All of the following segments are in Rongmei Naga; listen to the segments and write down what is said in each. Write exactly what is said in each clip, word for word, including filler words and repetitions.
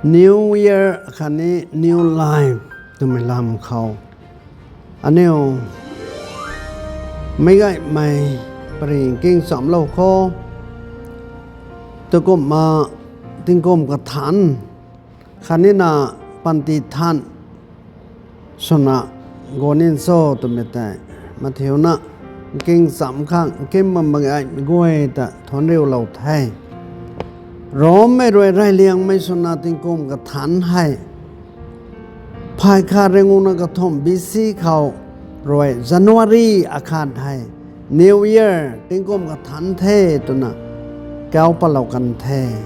New Year khatni New Life twmei lam khou aniu meic gaymei pary nking chamlou khou, tukumhna tingkum kathanc khatni na panty thanc swna guang nin cho twmei tei mathiuna nking cham khang nkim bam bang gaymei guay ta thuanc riulou the. Rommei rui reyliangmei swna tingkum kathanc hei phay khat ringuna kathumh B C khou rui January akhat hei New Year, tingkum kathanc the twna kau patlou kan the.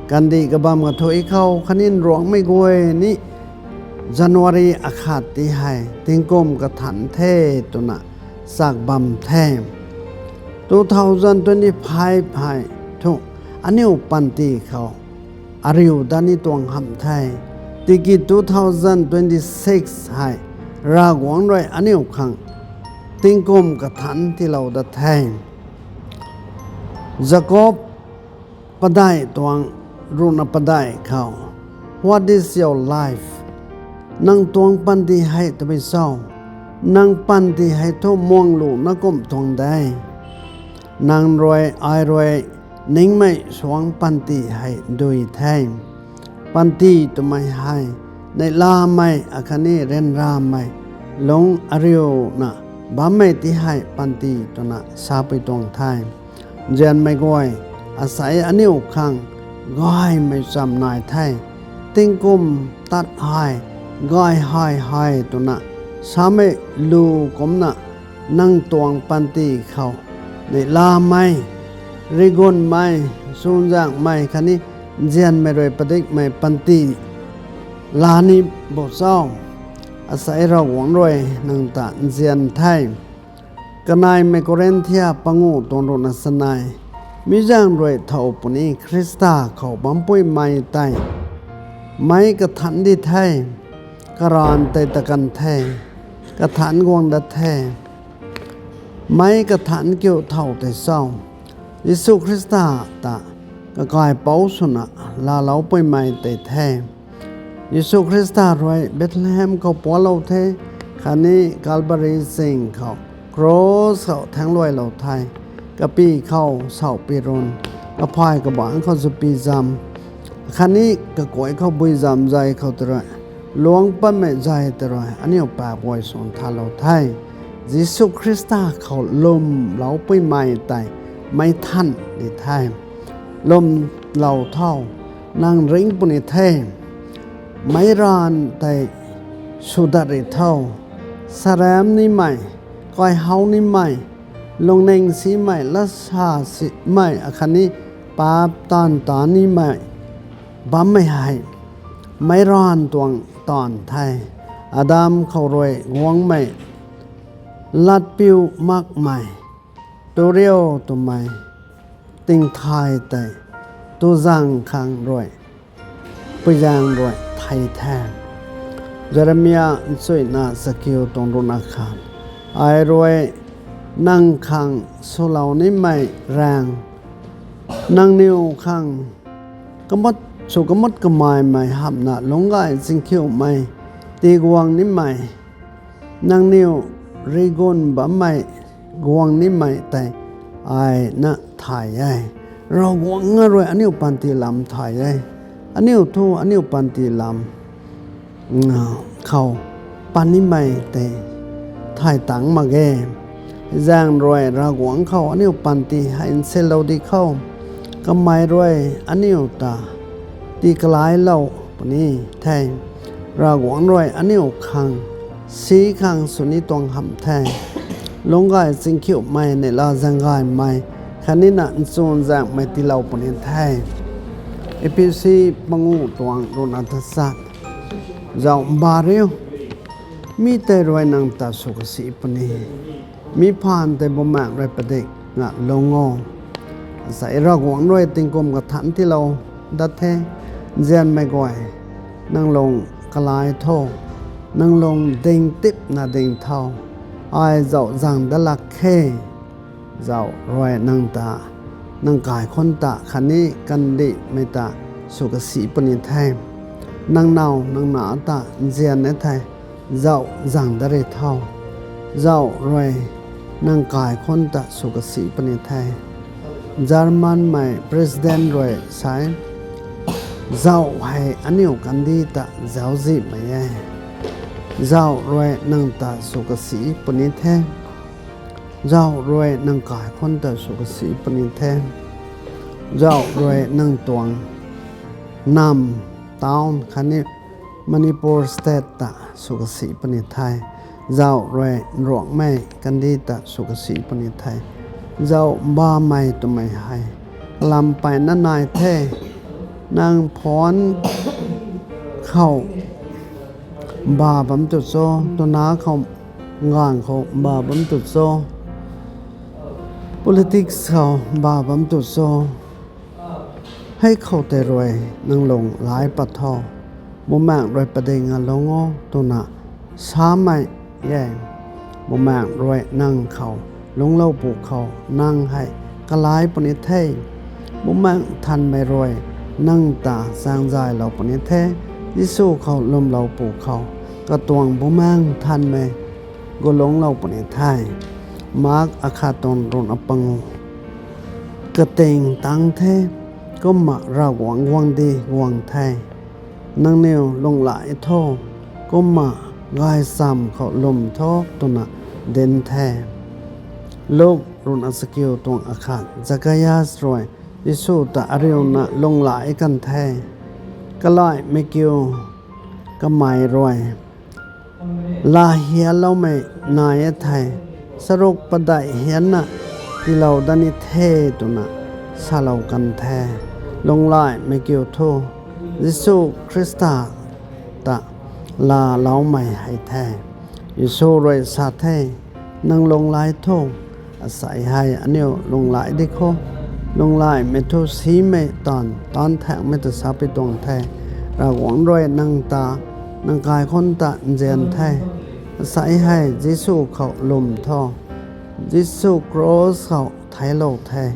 Kandih kabam kathuic khou khatni Nruangmei guay ni January akhat ti hei tingkum kathanc the twna chak bam the. Two thousand twenty-five hei thu aniu panty khou ariu dat ni tuang hamh the. Tiki two thousand twenty-six hei Ravguangc rui aniu khang tingkum kathanc tiilou dat the. Jakob padeih tuang ruhna padeih khou, What is your life? Nang tuang panty hei tabui cho? Nang panty hei thu muang luna kumh tuang de. Nang rui, ai rui, ningmei suang panty hei dui the. Panty twmei hei neihlamei akhatni ryanramei lung ariuna bammei ti hei panty twna sapui tuang the. Nzianmei guay, asei aniu khang gaymei cham nai the. Tingkum tat hei gay hei hei twna samei lu kumcna nang tuang panty khou neihlamei, rigunmei, chuzaenghmei khatni nzianmei rui padikmei panty laa ni bo cho? Asei Ravguangc rui nang ta nzian the. Kaneimei Korinthia panguh tuang ruhna chanei, mi zaeng rui thow puni Khrista khou bampuimei tei meic kathanc di the, karaanv tei ta kan the, kathanc guang dat the. Meic kathanc kiu thow tei cho? Jisu Khrista ta kakaipouc swna laalou puimei tei the. Jisu Khrista rui Bethlehem khou puaclou the, khatni Calvary ching khou cross khou thaengluailou the. Kapy khou saupi run, kaphay kabangc khou zupi zam, khatni kakuay khou bui zam zay khou tei rui, luang patmei zay tei rui aniu paap guay swn thalou the. Jisu Khrista khou lwmlou puimei tei meic thanc di the. Lwmlou tho, nang ringc puni the. Meic raanv tei sw dat ri tho. Saram nimei, kaihow nimei, lungning simei, latsa simei akhatni paap taanv ta nimei bammei hei meic raanv tuang taanv the. Adam khou rui guangmei latpiu makmei, tu riu twmei tingthay tei tuzaeng khang rui, puizaeng rui thei the. Jeremia nchuina chakiu tuang ruhna khat, ai rui nang khang swlou nimei raeng, nangniw khang kamut, sw kamut kameimei hamhna lungcgay chingkhiumei tiguang nimei, nangniw rigun bammei guang nimei tei ai na thay e. Ravguangc rui aniu panty lam thay e. Aniu thu aniu panty lam khou pan nimei tei thay tangc mak ge. Zaeng rui Ravguangc khou aniu panty hei nsilou di khou, kamei rui aniu ta tii kalailou puni the. Ravguangc rui aniu khang si khang sw ni tuang hamh the. Lungcgay chingkhiumei, neihla zaeng gaymei khatni na nchun zaengmei tiilou puni the. Ephesi panguh tuang ruhna tachat, zauc mba riu, mi tei rui nang ta sw kasi puni. Mi phaan tei Bumaengh rui padik na lung o. Asei Ravguangc rui tingkum kathanc tiilou dat the. Nzianmei guay, nang lung kalai tho, nang lung ding tipna ding tho. Ai zauc zaeng dat lak khe. Zauc rui nang ta, nang kaikhunc ta khatni kandihmei ta sw kasi puni the. Nang now nang na ta nzian e thei, zauh zang dat ri tho. Zauh rui nang kaikhunc ta sw kasi puni the. Germanmei president rui sa e, zauh hei aniu kandih ta zauczihmei e. Zauh rui nang ta sw kasi puni the. Zauh rui nang kaikhunc ta sw kasi puni the. Zauh rui nang tuang nam, town khatni Manipur state ta sw kasi puni the. Zauh rui nruanghmei kandih ta sw kasi puni the. Zauh mbamei twmei hei kalam peyna nai the. Nang phone khou mba bam tu cho, twna khou, nganv khou mba bam tu cho, politics khou mba bam tu cho, hei khou tei rui nang lung lay pat tho. Bumaengh rui pading a lung o twna samei e. Bumaengh rui nang khou lungclou pwkhou nang hei kalay puni the. Bumaengh Nthanmei rui nang ta chaengzaylou puni the. Jisu khou lwmlou pwkhou katuang Bumaengh Nthanmei gulungclou puni the. Mark akhat tuang ruhna pangu. Kating tang the, kumna Ravguangc guangcdic guang the. Nangniw lunghlaic tho, kumna gaychamv khou lwm tho twna dinc the. Luk ruhna chakiu tuang akhat. Zakias rui Jisu ta ariuna lunghlaic kan the. Kalaihmei kiu kamei rui laa hianloumei nai e thei, charuk padeih hianna tiilou dat ni the twna salou kan the. Lunghlaicmei kiu thu Jisu Khrista ta laaloumei hei the. Jisu rui sa the, nang lunghlaic tho, asei hei aniu lunghlaic di kho. Lunghlaicmei thu simei taanv taanc thaekmei ta sapui tuang the. Ravguangc rui nang ta, nang kaikhunc ta nzian the. Asei hei Jisu khou lwm tho. Jisu cross khou theiclou the.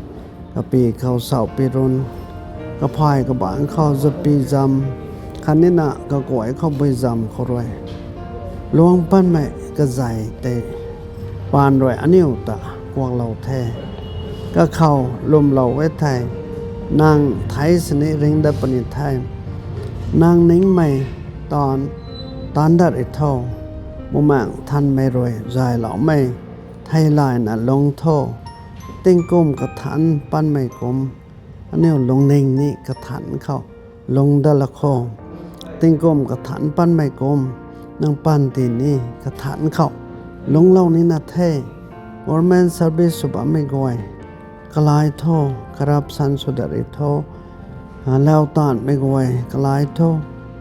Kapy khou saupi run, kaphay kabangc khou zappi zam, khatnina kaguay khou bui zam khou rui luang patmei kazei tei paan rui aniu ta kuaklou the. Kakhou lwmlou e thei, nang theic sini ringc dat puni the. Nang ningmei taanv taanc dat ri tho. Bumaengh Nthanmei rui zayloumei theilayna lungc tho. Tingkum kathanc patmei kum, aniu lungning ni kathanc khou lungc dat la kho. Tingkum kathanc patmei kum, nang panty ni kathanc khou lungclou nina the. Government service sw bammei guay kalay tho, corruption sw dat ri tho. Lau taanvmei guay kalay tho,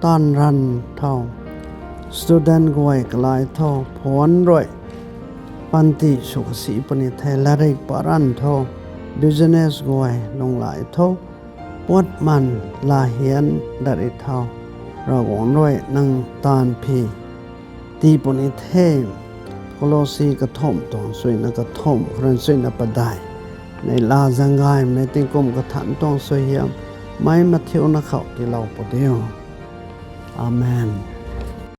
taanv ranv tho. Student guay kalay tho, phone rui panty sw kasi puni the, latrik pa ranv tho. Business guay lunghlaic tho, puat man laa hian dat ri tho. Ravguangc rui nang taanv phi tii puni the. Kolosi kathumh tuang suina kathumh khou rui suina padeih. Neihla zaeng gaymei tingkum kathanc tuang suaihiam meic mathiuna khou tiilou pu diu. Amen.